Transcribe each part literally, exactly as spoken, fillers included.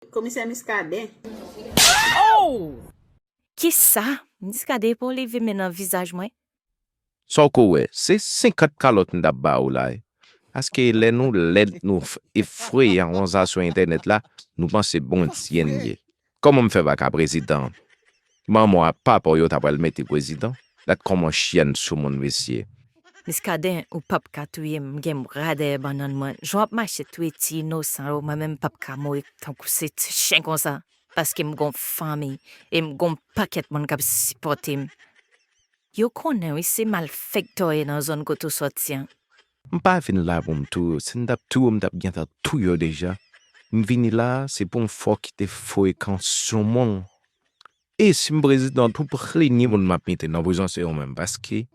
Komisè Muscadin. Kisa? Muscadin pa w leve men nan vizaj mwen? Sa w ko wè, se senkant kalòt m t ap ba ou la wi. Paske lè nou lèd, nou efreyan konsa sou entènèt la, nou panse Bondye n ye. Kòman m fè pa ka prezidan? Manman w ak papa w yo ta pral mete prezidan? Gad kòman chyèn sou moun mesye. Muscadin, ou p ap ka touye m, m gen bra dèyè bannann mwen. Jan w ap mache touye ti inosan yo, mwen menm m p ap ka mouri tankou se ti chen konsa. Paske m gon fanmi e m gon pakèt moun k ap sipòte m. Yo konnen wi se malfektè w ye nan zòn kote w sòti an. M pa vin la pou m touye w. Si m t ap touye w, m t ap gentan touye w deja. M vini la, se pou m fè w kite frekan sou moun. E si m prezidan tou, premye moun m ap mete nan prizon se ou menm. Paske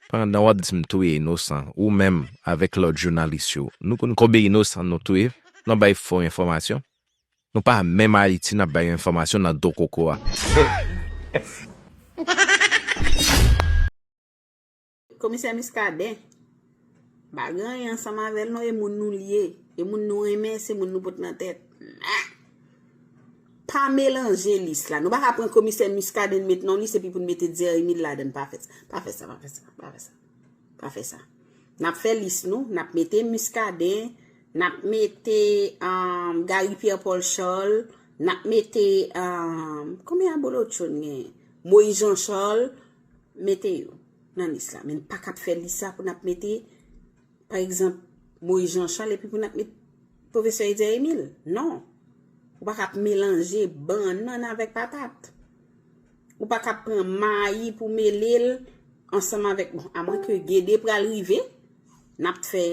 pandan w ap di m touye inosan, ou menm avèk lòt jounalis yo, nou konn konbyen inosan nou touye nan bay fo enfòmasyon? Nou pa menm Ayiti n ap bay enfòmasyon nan do koko a. Komisè Muscadin. Pa gen anyen ansanm avè l non, e moun nou l ye. E moun nou renmen, se moun nou pot nan tèt. Men, pa melanje lis la. Nou pa ka pran komisè Muscadin n met nan lis epi pou n mete Dyer Emile ladan l. Pa fè sa, pa fè sa, pa fè sa, pa fè sa. Pa fè sa. N ap fè lis nou, n ap mete Muscadin, n ap mete um, Gary Pierre Paul Charles, n ap mete um, konbyen abolotcho n gen? Moïse Jean Charles, mete yo nan lis la. Men n pa ka ap fè lis sa pou n ap mete, pa egzanp, Moïse Jean Charles epi pou n ap met pwofesè Dyer Emile. Non. Ou pa ka ap melanje bannann avèk patat. Ou pa ka ap pran mayi pou mele l ansanm avèk, bon, amwenke Gede pral rive, n ap fè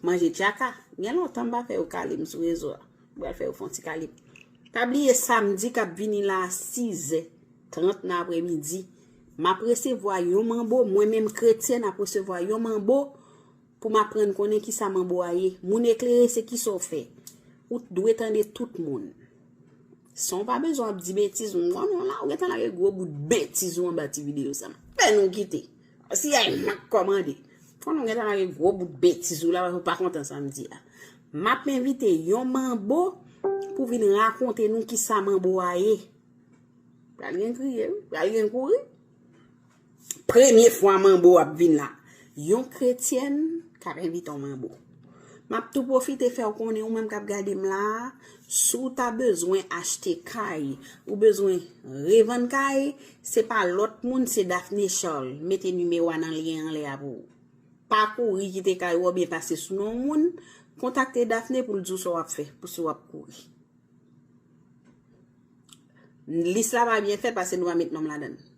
manje tchaka. Gen lontan m pa fè yo kale m sou rezo a. M pral fè yo fè yon ti kale m. Pa bliye samdi k ap vini la a sizè trant nan apremidi, m ap resevwa yon manbo, mwen menm kretyèn ap resevwa yon manbo pou m aprann konnen kisa manbo a ye. Moun eklere se kisa w fè. Ou dwe tande tout moun. San w pa bezwen ap di betiz, m konnen w la, ou gentan lage gwo bout betiz ou anba ti videyo sa. Fè nou kite. Si ay mak kòmande. Konnen w gentan lage gwo bout betiz ou la, ou pa kontan sa m di a. M ap envite yon manbo pou vin rakonte nou kisa manbo a ye. Pral gen kriye, wi. Pral gen kouri. Premye fwa manbo ap vin la. Yon kretyèn k ap envite yon manbo. M ap tou pwofite fè w konnen ou menm k ap gade m la a, si w ta bezwen achte kay, ou bezwen revann kay, se pa lòt moun, se Daphné Charles. Mete nimewo a nan lyen anlè a pou ou. Pa kouri kite kay ou oubyen pase sou non moun, kontakte Daphné pou l di w sa w ap fè, pou si w ap kouri. Lis la pa byen fèt paske nou pa met non m ladan l.